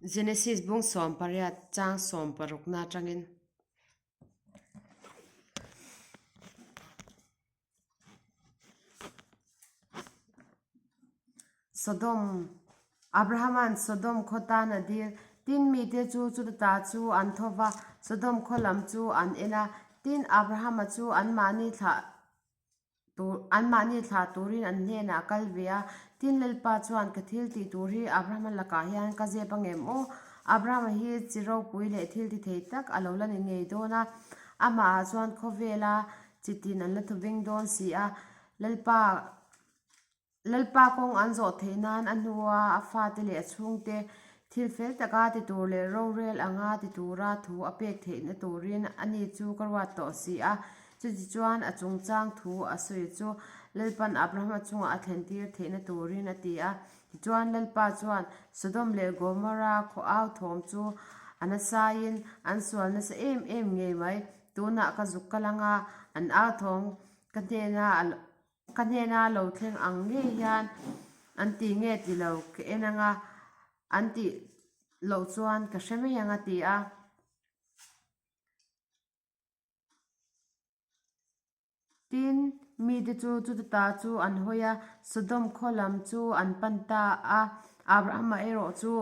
Genesis bung 18 chang 16 na atangin. Sodom, Abrahama'n Sodom khaw tan a dil. Tin, mite chu chuta chu an tho va, Sodom khaw lam chu an en a. Tin, Abrahama chu anmahni thlah tur, anmahni thlah turin an hnenah a kal ve a. Tin, Lalpa chuan, Ka thil tih tur hi Abrahama lakah hian ka zep angem aw? Abrahama hi chi ropui leh thil ti thei tak a lo la ni ngei dawn a. Amahah chuan khawvela chitin an la thaw veng dawn si a. Lalpa. Lalpa kawng an zawh theih nan a hnua a fate leh a chhungte thil fel taka ti tur leh rorel anga ti tura thu a pek theihna turin ani chu ka ruat tawh si a. Chutichuan a chungchang thu a sawi chu Lalpan Abrahama chungah a thlentir theihna turin a ti a. Tichuan Lalpa chuan Sodom leh Gomorra khaw au thawm chu a nasaiin an sual nasa em em ngei mai. Tunah ka zuk kal anga an au thawm ka hnena a Ka hnena lo thleng ang ngei hian an ti nge ti lo ka en anga an tih loh chuan ka hre mai ang a ti a. Tin, mite chu chuta chu an hawi a, Sodom khaw lam chu an pan ta a. Abrahama erawh chu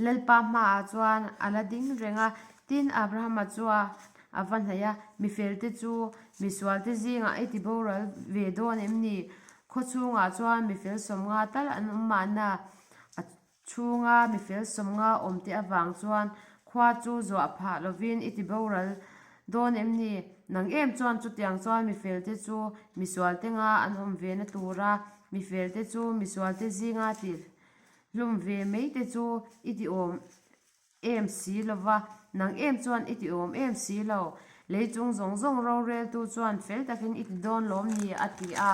Lalpa hmaah chuan a la ding reng a. Tin, Abrahama chuan A va hnaih a, mifelte chu misualte zingah i ti boral ve dawn em ni? Khaw chhungah chuan mifel sawmnga tal an awm mahna, a chhunga mifel sawmnga awmte avang chuan khua chu zuah phah lovin i ti boral dawn em ni? Nang em chuan chutiang chuan mifelte chu misualte nga an awm ve na tura mifelte chu misualte zinga tih hlum ve mai te chu i ti awm Em si lo va, nang em chuan i ti awm em si lo. Lei chung zawng zawng roreltu chuan fel takin i ti dawn lawm ni? a ti a.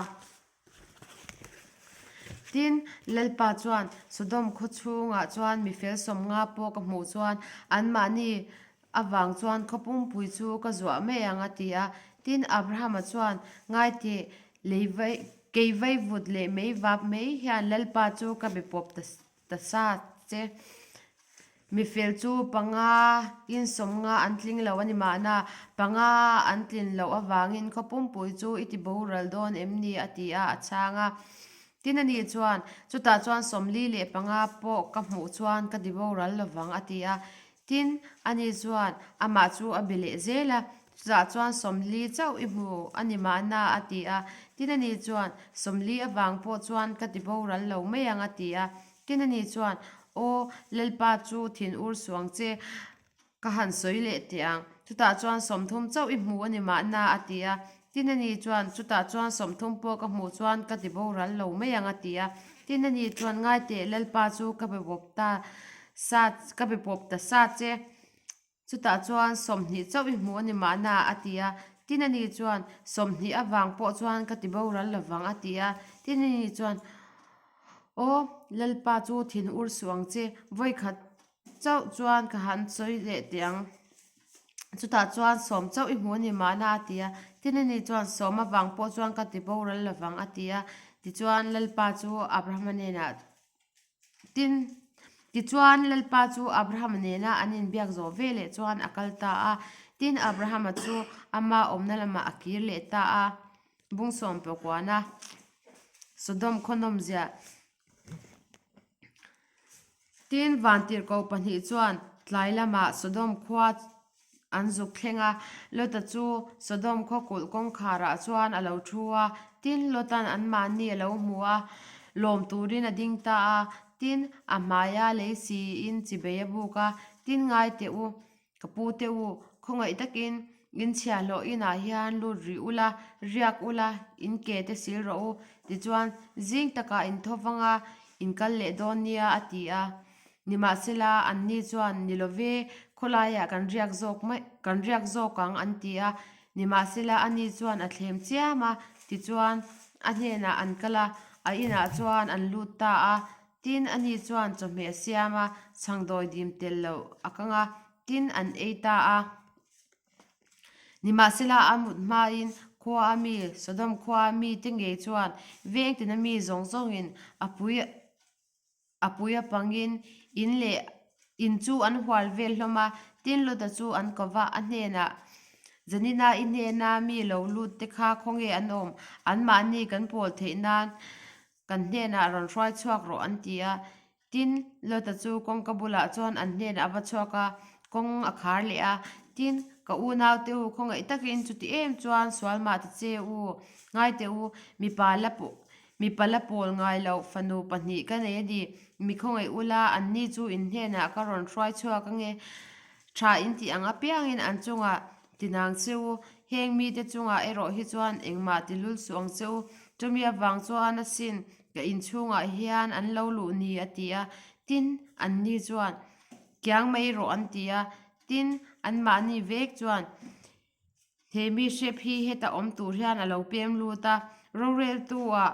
Tin, Lalpa chuan, Sodom khaw chhungah chuan mi fel 50 pawh ka hmuh chuan anmahni avang chuan khaw pumpui chu ka zuah mai ang a ti a. Tin, Abrahama chuan, Ngaiteh, lei vai, kei vaivut leh mei vap mai hian Lalpa chu ka be pawp ta Ta sa che. Mifel chu panga in 50 an tling lo a ni mahna, panga an tlin loh avangin khaw pumpui chu i ti boral dawn em ni a ti a, a chhang a. Tin ani chuan, Chutah chuan 45 pawh ka hmuh chuan ka ti boral lovang a ti a. Tin, ani chuan amah chu a be leh zel a, Chutah chuan 40 chauh i hmu a ni mahna a ti a. Tin, ani chuan, 40 avang pawh chuan ka ti boral lo mai ang a ti a. Tin, ani chuan, Aw, Lalpa chu thin ur suang che ka han sawi leh teh ang. Chutah chuan 30 chauh i hmu a ni mahna a ti a. Tin, ani chuan, Chutah chuan 30 pawh ka hmuh chuan ka ti boral lo mai ang a ti a. Tin, ani chuan, Ngai teh, Lalpa chu ka be pawp ta sa, ka be pawp ta sa che. Chutah chuan 20 chauh i hmu a ni mahna a ti a. Tin, ani chuan, 20 avang pawh chuan ka ti boral lovang a ti a. Tin, ani chuan, Aw, Lalpa chu thin ur suh ang che, vawikhat chauh chuan ka han sawi leh teh ang. Chutah chuan 10 chauh i hmu a ni mahna a ti a. Tin, ani chuan, 10 avang pawh chuan ka ti boral lovang a ti a. Tichuan, Lalpa chu Abrahama hnenah Tin, tichuan Lalpa chu Abrahama nena an inbiak zawh ve leh chuan a kal ta a. Tin, Abrahama chu ama awmna lamah a kir leh ta a. Bung sawm pakuana Sodom khaw nawmziah. Tin, vantirhkoh pahnih chuan tlai lamah Sodom khua an zuk thleng a. Lota chu Sodom khaw kulh kawngkharah chuan a lo thu a. Tin, Lota'n anmahni a lo hmu a, lawm turin a ding ta a. Tin, a hmaia lei siin chibei a buk a. Tin, ngai teh u, ka pu teh u, khawngaih takin in chhiahhlawh inah hian lut rih ula, riak ula, in ke te sil rawh u. Tichuan, zing takah in tho vang a, in kal leh dawn nia, a ti a. Nimahsela, anni chuan, Ni lo ve, khawlaiah kan riak zawk mai, kan riak zawk ang, an ti a. Nimahsela, ani chuan a thlem chiam a, tichuan, a hnenah an kal a, a inah chuan an lut ta a. Tin, ani chuan chawhmeh a siam a, chhangdawi dim tel loh a kang a, tin, an ei ta a. Nimahsela, a mut hmain khua a mi, Sodom khua a mite ngei chuan vengtina mi zawng zawngin a pui A pui apangin in leh In chu an hual vel hlawm a, tin Lota chu an ko va, a hnenah, Zanina i hnena mi lo lut te kha khawnge an awm? Anmahni kan pawl theih nan kan hnenah rawn hruai chhuak rawh an ti a. Tin, Lota chu kawngka bulah chuan an hnenah a va chhuak a, kawng a khar leh a. Tin, ka unaute u khawngaih takin chuti em chuan sual mah ta che u, ngaite u, mipa la pawh Mipa la pawl ngai loh fanu pahnih ka nei a ni. Mi khawngaih ula, anni chu in hnenah ka rawn hruai chhuak ange. Tha in tih ang apiangin an chungah tinang che u. Heng mite chungah erawh hi chuan engmah ti lul suh ang che u. Chumi avang chuan asin ka inchhungah hian an lo luh ni a ti a. Tin, anni chuan, Kiang mai rawh an ti a. Tin, anmahni vek chuan, He mi hrep hi heta awm tur hian a lo pem lut a, roreltu ah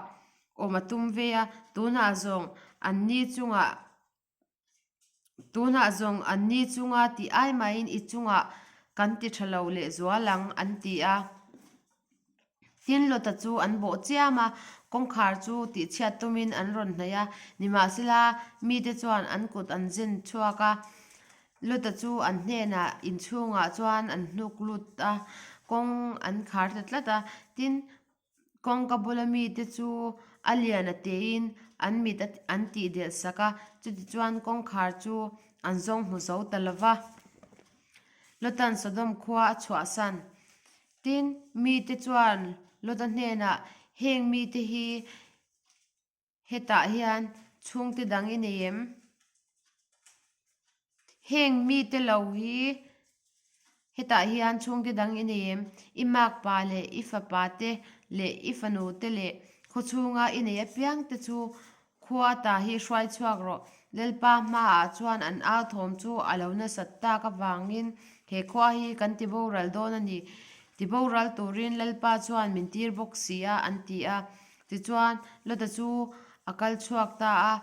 awm a tum ve a, tunah zawng an ni chungah tunah zawng an ni chunga tih ai mahin i chungah kan ti tha lo leh zual ang an ti a. Tin Lota chu an bawh chiam a, kawngkhar chu tihchhiat tumin an rawn hnaih a, nimahsela mite chuan an kut an zen chhuak a. Luta chu an hnenah inchhungah chuan an hnuk lut a, kawng an khar ta tlat a. Tin, kawngka bula mite chu a lian a tein an mit an tih delh sak a, chutichuan kawngkhar chu an zawng hmu zo ta lo va. Lutan Sodom khua a chhuahsan. Tin, mite chuan Luta hnenah, Heng mite hi Hetah hian chhungte dang i nei em? Heng mite lo hi hetah hian chhungte dang i nei em? I makpa leh i fapa te leh i fanu te leh khawchhunga i nei apiang te chu khua ta hi hruai chhuak rawh. Lalpa hmaah chuan an au thawm chu a lo nasat tak avangin he khua hi kan ti boral dawn a ni. Ti boral turin Lalpa chuan min tir bawk si a, an ti a. Tichuan, Lota chu a kal chhuak ta a,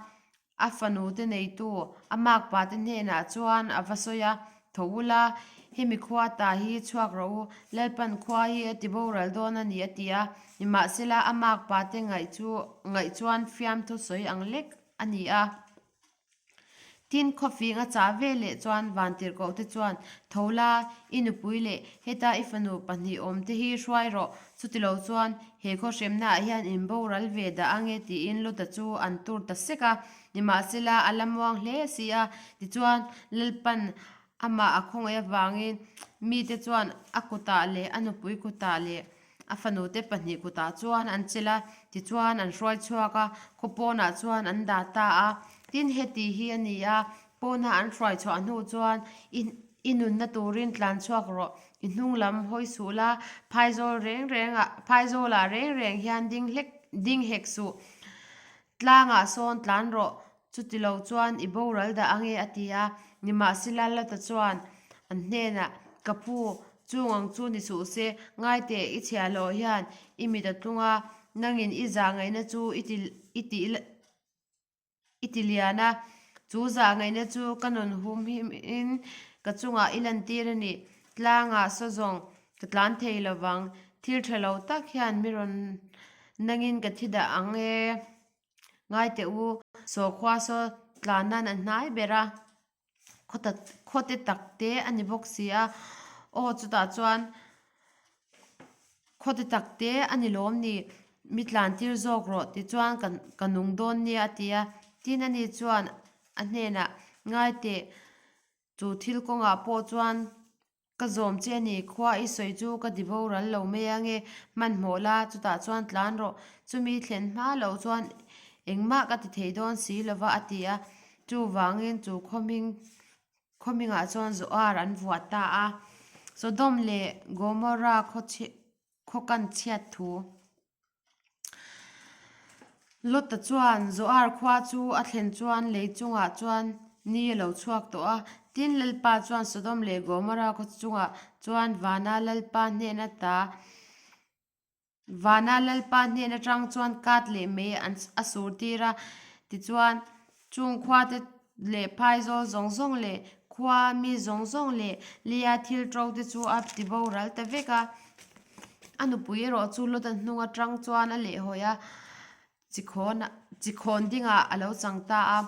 a fanute neitu a makpate hnenah chuan a va sawi a, Tho ula, hemi khua ta hi chhuak rawh u, Lalpan khua hi a ti boral dawn a ni a ti a. Nimahsela, a makpate ngaih chu ngaih chuan fiamthu sawi ang lek a ni a. Tin, khawfing a chah ve leh chuan vantirhkoh te chuan, Tho la, i nupui leh heta i fanu pahnih awm te hi hruai rawh, chutilo chuan he khawhremna ah hian in boral ve dah ange tiin Luta chu an tur ta sek a. Nimahsela, a la muang hle si a, tichuan Lalpan amah a khawngaih avangin mite chuan a kutah leh a nupui kutah leh A fanute pahnih kutah chuan an chelh a, tichuan an hruai chhuak a, khaw pawnah chuan an dah ta a. Tin, heti hi a ni a, pawna an hruai chhuah hnu chuan i i nunna turin tlan chhuak rawh, i hnung lam hawi suh la, phaizawl reng rengah phaizawlah reng reng hian ding hlek ding hek suh, tlangah sawn tlan rawh, Chutilo chuan i boral dah ange a ti a, nimahsela Lota chuan an hnenah, Ka pu, chung ang chu ni suh se, ngaiteh i chhiahhlawh hian i mit a tlung a, nangin i zah ngaihna chu i ti i ti i ti lian a, chu zah ngaihna chu ka nun humhimin ka chungah i lantir a ni, tlangah saw zawng ka tlan thei lovang, thil tha lo tak hian mi rawn nangin ka thi dah ang e. Ngai teh u, saw khua saw tlan nan a hnai ber a, khaw te tak te a ni bawk si a, aw chutah chuan khaw te tak te a ni lawm ni, mi tlan tir zawk rawh tichuan ka ka nung dawn nia a ti a, tin ani chuan a hnenah ngai teh chu thil kawngah pawh chuan Ka zawm che a ni, khua i sawi chu ka ti boral lo mai ange, hmanhmawh la, chutah chuan tlan rawh, chumi thlen hma loh chuan engmah ka ti thei dawn si lova a ti a, chuvangin chu khawhming khawhmingah chuan Zoar an vuah ta a, Sodom leh Gomorrah khaw kan chhiat thu. Lota chuan Zoar khua chu a thlen chuan lei chungah chuan ni a lo chhuak tawh a. Tin, Lalpa chuan Sodom leh Gomorra khaw chungah chuan vana Lalpa hnen ata vana Lalpa hnen atang chuan kat leh mei an a sur tir a. Tichuan, chung khuate leh phaizawl zawng zawng leh khua mi zawng zawng leh lia thil ṭo te chu a ti boral ta vek a. A nupui erawh chu Lota hnung aṭang chuan a lehhawi a, chikhawn chikhawn dingah a lo chang ta a.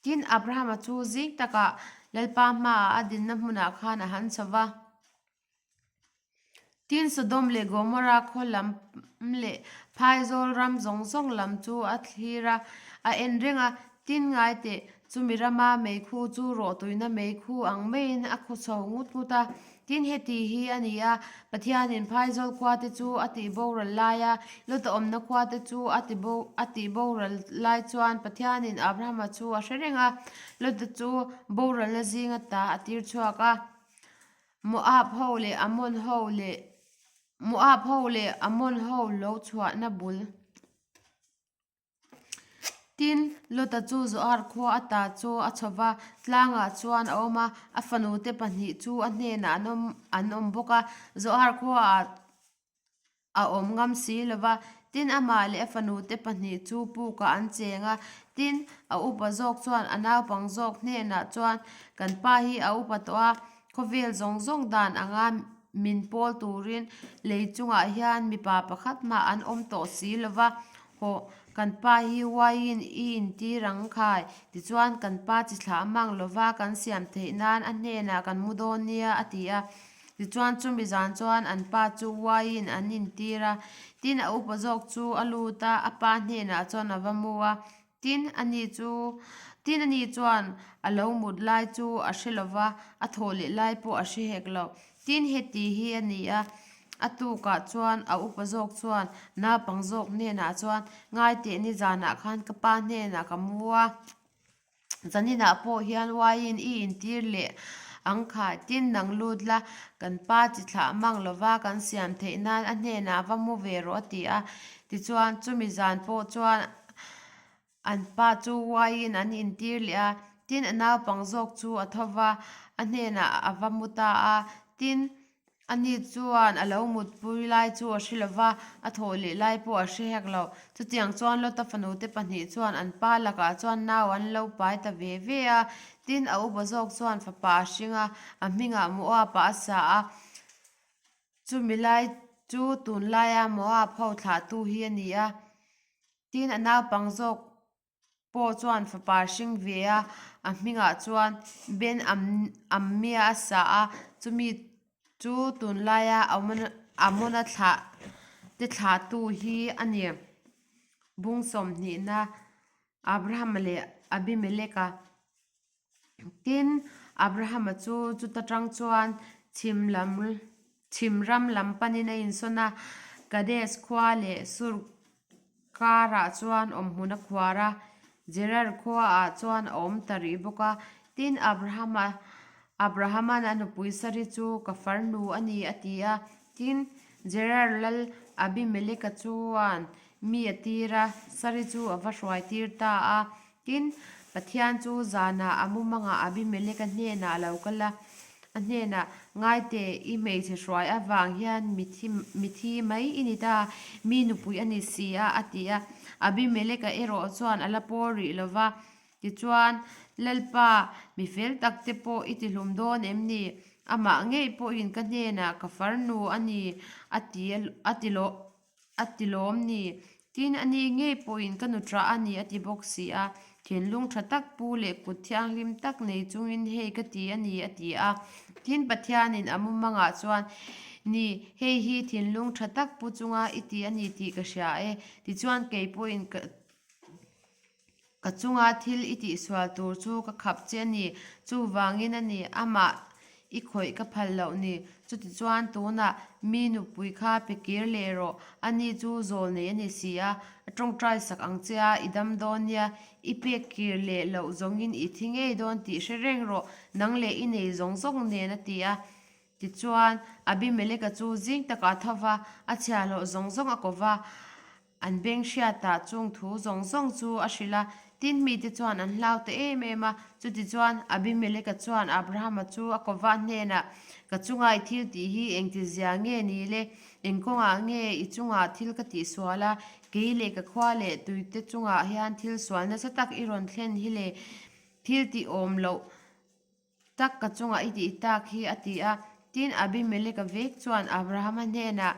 Tin, Abrahama chu zing takah. Lalpa hmaah a dinna hmunah khan a han chho va. Tin, Sodom leh Gomorra khaw lam leh phaizawl ram zawng zawng lam chu a thlir a, a en reng a. Tin, ngai teh, chumi rama meikhu chu rawhtuina meikhu ang maiin a khaw chho ngut ngut a. Tin, heti hi a ni a, Pathianin phaizawl khuate chu a tih boral lai a, Lota awmna khuate chu a ti bo a tih boral lai chuan Pathianin Abrahama chu a hre reng a, Lota chu boralna zinga ta a tir chhuak a. Moab ho leh Ammon ho leh Moab ho leh Ammon ho lo chhuahna bul. Tin, Lota chu Zoar khua ata chu a chho va, tlangah chuan a awm a, a fanute pahnih chu a hnenah an awm an awm bawk a. Zoar khuaah a awm ngam si lo va, tin, amah leh a fanute pahnih chu pukah an cheng a. Tin, a upa zawk chuan a naupang zawk hnenah chuan, Kan pa hi a upa tawh a, khawvel zawng zawng dan anga min pawl turin lei chungah hian mipa pakhat mah an awm tawh si lo va, hawh, kan pa hi uaiin i intir ang khai, tichuan kan pa chi thlah mang lo va kan siam theih nan a hnenah kan mu dawn nia, a ti a. Tichuan chumi zan chuan an pa chu uaiin an intir a, tin a upa zawk chu a lut a, a pa hnenah chuan a va mu a, tin ani chu tin ani chuan a lo mut lai chu a hre lo va, a thawh leh lai pawh a hre hek lo. Tin heti hi a ni a, a tukah chuan a upa zawk chuan naupang zawk hnenah chuan ngaiteh nizanah khan ka pa hnenah ka mu a. Zaninah pawh hian uaiin i intir leh ang kha, tin nang lut la, kan pa chi thlah mang lova kan siam theih nan a hnenah va mu ve rawh a ti a. Tichuan, chumi zan pawh chuan an pa chu uaiin an intir leh a, tin a naupang zawk chu a tho va, a hnenah a va mu ta a, tin Ani chuan a lo mutpui lai chu a hre lo va, a thawh leh lai pawh a hre hek lo. Chutiang chuan Lota fanute pahnih chuan an pa lakah chuan nau an lo pai ta ve ve a. Tin, a upa zawk chuan fapa a hring a, a hmingah Moab-ah a sa a. Chumi lai chu tunlaia Moab ho thlahtu hi a ni a. Tin, a naupang zawk pawh chuan fapa hring ve a, a hmingah chuan Ben Ammia a sa a, chumi chu tunlaia Amona thlah te thlahtu hi a ni. Bung sawmhnihna Abrahama leh Abimeleka. Tin, Abrahama chu chuta tang chuan chhim lam chhim ram lam panin a insawn a, Kadesh khua leh Sur karah chuan awmhmun a khuar a, Gerar khuaah chuan a awm ta rih bawk a. Tin, Abrahama Abrahama'n a nupui Sari chu ka farnu a ni a ti a. Tin, Gerar lal Abimeleka chuan mi a tir a, Sari chu a va hruai tir ta a. Tin, Pathian chu zanah a mumangah Abimeleka hnenah a lo kal a, a hnenah, Ngaite, i hmeichhe hruai avang hian mithi mithi mai i ni ta, mi nupui a ni si a, a ti a. Abimeleka erawh chuan a la pawl rih lo va. Tichuan, Lalpa, mi fel tak te pawh i tihlum dawn em ni? Amah ngei pawhin ka hnenah ka farnu a ni, a ti a ti lawh. A ti lawm ni. Tin, a ni ngei pawhin ka nutra a ni a ti bawk si a. Thinlung tha tak pu leh kut thianghlim tak nei chungin hei ka ti a ni a ti a. Tin, Pathianin a mumangah chuan, Ni, hei hi thinlung tha tak pu chunga i ti a ni tih ka hria e. Tichuan kei pawhin ka. Ka chunga thil i tihsual tur chu ka khap che a ni. Chuvangin a ni, amah i khawih ka phal loh ni. Chutichuan tunah mi nupui kha pe kir leh rawh. Ani chu zawl nei a ni si a, a tawngtai sak ang che a, i dam dawn nia. I pek kir leh loh zawngin i thi ngei dawn tih hre reng rawh, nang leh i nei zawng zawng nen a ti a. Tichuan Abimeleka chu zing takah a tho va, a chhiahhlawh zawng zawng a ko va. An beng hriatah chung thu zawng zawng chu a hrilh a, tin mite chuan an hlau ta em em a. Chutichuan Abimeleka chuan Abrahama chu a kawva hnenah, Ka chunga i thil tih hi engtizia nge ni le? Eng kawngah nge i chungah thil ka tihsual a? Kei leh ka khua leh tuite chungah hian thil sual nasa tak i rawn thlen hi le? Thil tih awm loh tak ka chungah i tih tak hi a ti a. Tin, Abimeleka vek chuan Abrahama hnenah,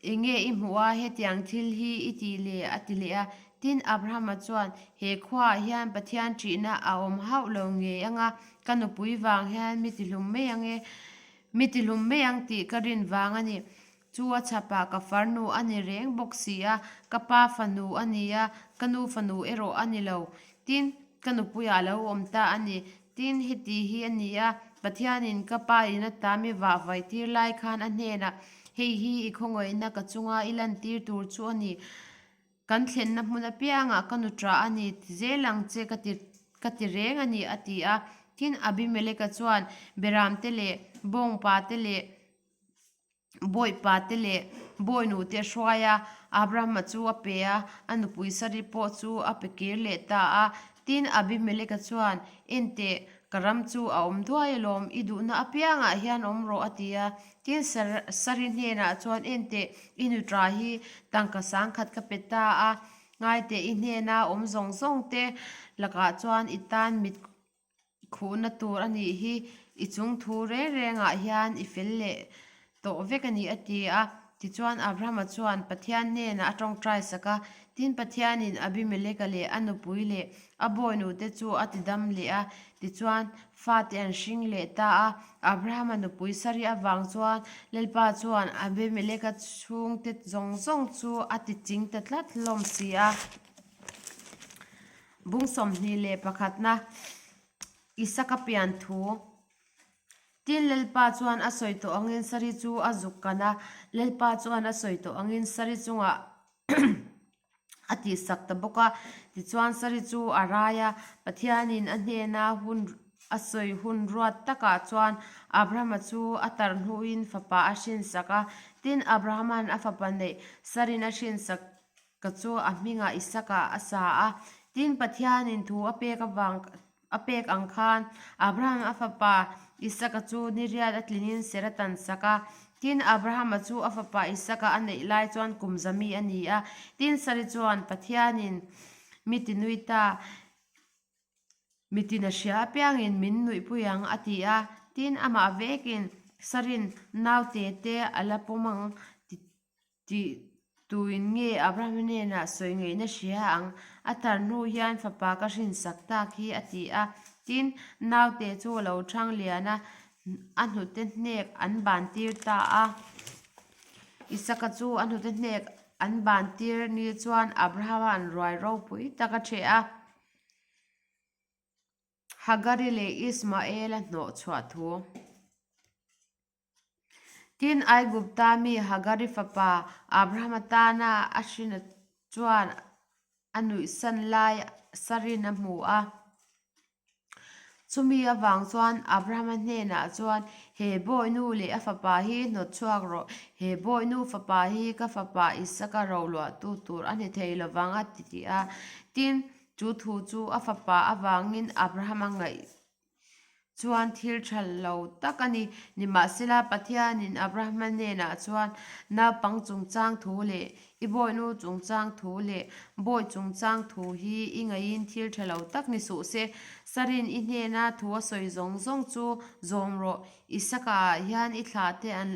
Enge i hmuh a, hetiang thil hi i tih leh? a ti leh a. Tin, Abrahama chuan, He khuaah hian Pathian ṭihna a awm hauh lo ngei ang a, ka nupui vang hian mi tihlum mai ang e, mi tihlum mai ang tih ka rin vang a ni. Chu a chhapah ka farnu a ni reng bawk si a, ka pa fanu a ni a, ka nu fanu erawh a ni lo. Tin, ka nupuiah a lo awm ta a ni. Tin, heti hi a ni a, Pathianin ka pa in ata mi vah vaih tir lai khan a hnenah, Hei hi i khawngaihna ka chunga i lantir tur chu a ni. Kan thlenna hmun apiangah ka nu ṭah a ni ti zel ang che ka ti ka ti reng a ni, a ti a. Tin, Abimeleka chuan Beramte leh Bawngpa te leh Bawipa te leh Bawinu te a hruai a, Abrahama chu a pe a, a nupui Sari pawh chu a pe kir leh ta a. Tin, Abimeleka chuan, Enteh, ka ram chu a awm duai alawm, i duhna apiangah hian awm rawh, a ti a. Tin, Sari hnenah chuan, Enteh, i nuṭa hi tangka sangkhat ka pe ta a, ngaiteh i hnena awm zawng zawng te lakah chuan i tan mit Khuhna tur a nih hi i chung thu reng rengah hian i fel leh tawh vek a ni a ti a. Tichuan Abrahama chuan Pathian hnenah a tawngtai sak a, tin Pathianin Abimeleka leh a nupui leh a bawinute chu a tidam leh a. Tichuan fate an hring leh ta a. Abrahama nupui Sari avang chuan Lalpa chuan Abimeleka chhungte zawng zawng chu a tiching ta tlat hlawm si a. Bung 21na Isaka pian thu Tin Lalpa chuan a sawi tawh angin Sari chu a zuk kan a, Lalpa chuan a sawi tawh angin Sari chungah a tihsak ta bawk a. Tichuan Sari chu a rai a, Pathianin a hnena hun a sawi hun ruat takah chuan Abrahama chu a tarh hnuin fapa a hrinsak a. Tin Abrahama'n a fapa neih Sari'n a hrinsak Ka chu a hmingah Isaka a sa a. Tin, Pathianin thu a pek avang a pek ang khan Abraham a fapa Isaka chu ni riat a tlinin ser a tan sak a. Tin, Abrahama chu a fapa Isaka a neih lai chuan kum zami a ni a. Tin, Sari chuan Pathianin mi tinui ta. Mitin a hria apiangin min nuihpui ang a ti a. Tin, amah vekin Sarin naute te a la pawm ang Tih tuin nge Abraham hnenah sawi ngaihna hria ang? A tar hnu hian fapa ka hrinsak tak hi a ti a. Tin, naute chu a lo thang lian a, a hnute hnek an ban tir ta a. Isaka chu a hnute hnek an ban tir ni chuan Abrahama an ruai ropui tak a ṭheh a. Hagari leh Ismaela hnawh chhuah thu. Tin, Aigupta mi Hagari fapa Abrahama tana a hrina chuan a nuihsan lai Sarin a hmu a. Chumi avang chuan Abrahama hnenah chuan, He bawihnu leh a fapa hi hnawt chhuak rawh, he bawihnu fapa hi ka fapa Isaka roluahtu tur a ni thei lovang a ti a. Tin, chu thu chu a fapa avangin Abrahama ngaih chuan thil tha lo tak a ni. Nimahsela, Pathianin Abrahama hnenah chuan, Naupang chungchang thu leh i bawihnu chungchang thu leh bawi chungchang thu hi i ngaihin thil tha lo tak ni suh se. Sarin i hnena thu a sawi zawng zawng chu zawm rawh. Isaka-ah hian i thlahte an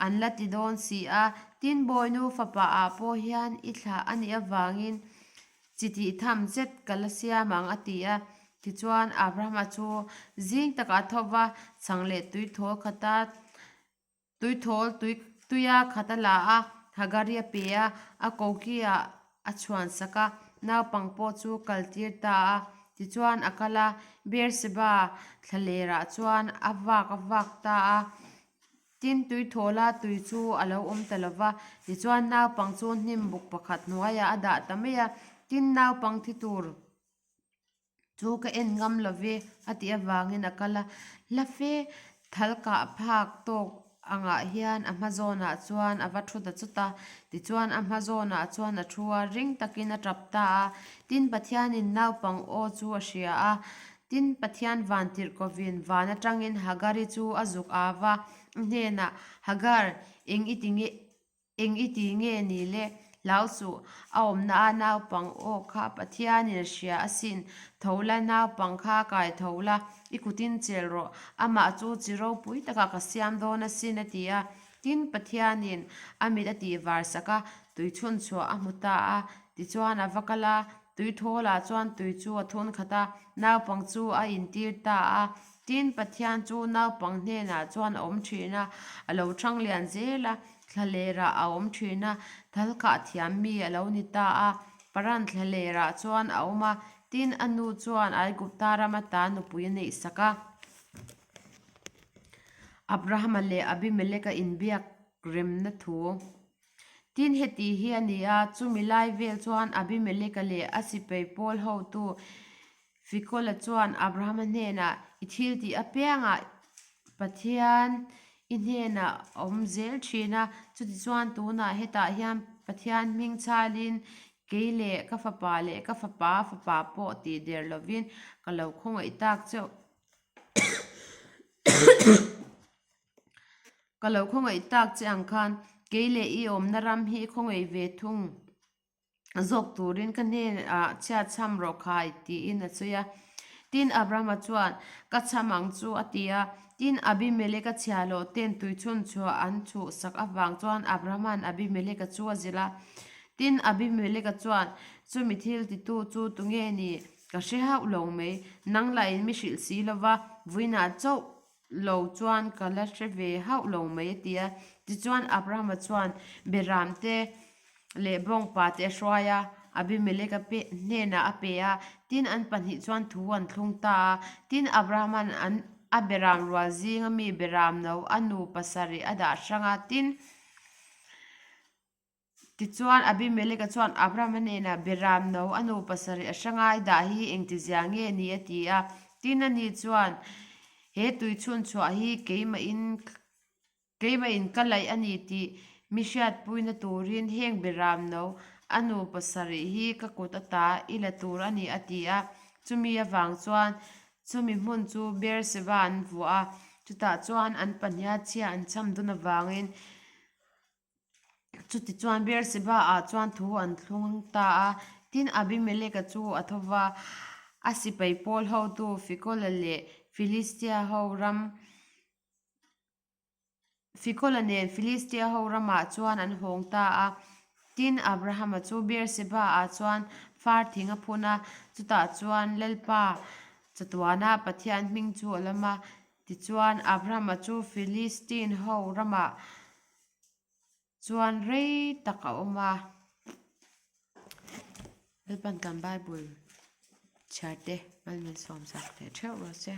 An la ti dawn si a, tin Bawinu fapa ah pawh hian i thlah a nih avangin chi tih tham zet ka la siam ang a ti a. Tichuan Abrahama chu zing takah a tho va, chhang leh tuithawl khata tuithawl tui tuia khat a la a, Hagari a pe a, a koki ah a chhuan sak a, naupang pawh chu kal tir ta a. Tichuan a kal a, Beersheba thlalerah chuan a vak a vak ta a. Tin, tuithawla tui chu a lo awm ta lo va, tichuan naupang chu hnim buk pakhat hnuaiah a dah ta mai a. Tin, naupang thi tur chu ka en ngam lo ve a tih avangin a kal a, hla fe thal kah phak tawk angah hian a hma zawnah chuan a va thu ta chawt a, tichuan a hma zawnah chuan a thu a, ring takin a tap ta a, tin Pathianin naupang aw chu a hria a, tin Pathian van tirhkovin van atangin Hagari chu a zuk av a, a hnenah, Hagar, eng i ti nge? Eng i ti nge ni le? Hlau suh, a awmna a naupang aw kha Pathianin a hria asin. Tho la, naupang kha kai tho la, i kutin chel rawh, amah chu chi ropui takah ka siam dawn asin a ti a. Tin, Pathianin a mit a tih var sak a, tui chhun chhuah a hmu ta a. Tichuan a va kal a, tuithawlah chuan tui chu a thun khat a, naupang chu a intir ta a. Tin, Pathian chu naupang hnenah chuan a awm thin a, a lo thang lian zel a, thlalerah a awm thin a, thalkhah thiam mi a lo ni ta a. Paran thlalerah chuan a awm a, tin, a nu chuan Aigupta ram ata nupui a neihsak a. Abrahama leh Abimeleka inbiak remna thu. Tin, heti hi a ni a, chumi lai vel chuan Abimeleka leh a sipai pawl hotu Fikola chuan Abrahama hnenah, I thil tih apiangah Pathian i hnenah a awm zel thin a, chutichuan tunah hetah hian Pathian hming chhalin kei leh ka fapa leh ka fapa fapa pawh tih der lovin ka lo khawngaih tak che Ka lo khawngaih tak che ang khan kei leh i awmna ram hi khawngaih ve thung zawk turin ka hnenah chhiat chham rawh khai tiin a sawi a. Tin, Abrahama chuan, Ka chham ang chu a ti a. Tin, Abimeleka chhiahhlawh ten tuichhun chhuah an chhuhsak avang chuan Abrahama'n Abimeleka chu a zilh a. Tin, Abimeleka chuan, Chumi thil titu chu tunge ni? Ka hre hauh lo mai. Nang lahin mi hrilh si lova, vawiinah chauh lo chuan ka la hre ve hauh lo mai a ti a. Tichuan Abrahama chuan Beram te leh bawngpa te a hruai a, Abimeleka pe hnenah a pe a, tin an pahnih chuan thu an thlung ta a. Tin Abrahama'n an a Beram rual zinga mi Beram no a nu pasarih a dah hrang a, tin Tichuan, Abimeleka chuan Abrahama hnenah, Beram no a nu pasarih a hrangai dah hi engtizia nge ni? a ti a. Tin, ani chuan, He tui chhun chhuah hi keimahin keimahin ka laih a ni tih mi hriatpuina turin heng Beram no a nu pasarih hi ka kut ata i la tur a ni, a ti a. Chumi avang chuan chumi hmun chu Beerseba an vuah a, chutah chuan an pahniha chhia an cham dun avangin Chutichuan Beerseba-ah chuan thu an thlung ta a. Tin, Abimeleka chu a tho va, a sipai pawl hotu Fikola leh Filistia ho ram Fikola nen Filistia ho ramah chuan an hawng ta a. Tin, Abrahama chu Beerseba-ah chuan far thing a phun a, chutah chuan Lalpa chatuana Pathian hming chu a lam a. Tichuan, Abrahama chu Filistine ho ramah Chuan rei tak a awm a, Lalpan kan Bible chhiar te malmin sawmsak leh theuh rawh se.